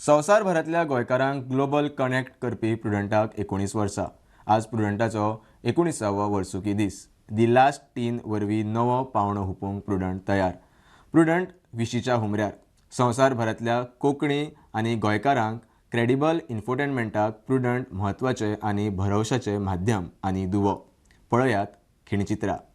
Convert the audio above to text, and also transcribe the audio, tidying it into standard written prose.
संवसारभरांतल्या गोंयकारांक global connect करपी प्रुडंटाक 19 वर्सां. आज प्रुडंटाचो 19वो वर्सुकी दीस. The last tin वरवीं नवो पावंडो हुपूंक प्रुडंट तयार. प्रुडंट विशीच्या हुमऱ्यार. संवसारभरांतल्या कोंकणी आनी गोंयकारांक क्रेडिबल इन्फोटेनमेंटाक प्रुडंट म्हत्वाचें आनी भरवशाचें माध्यम आनी दुवो. पळयात खिणचित्रां.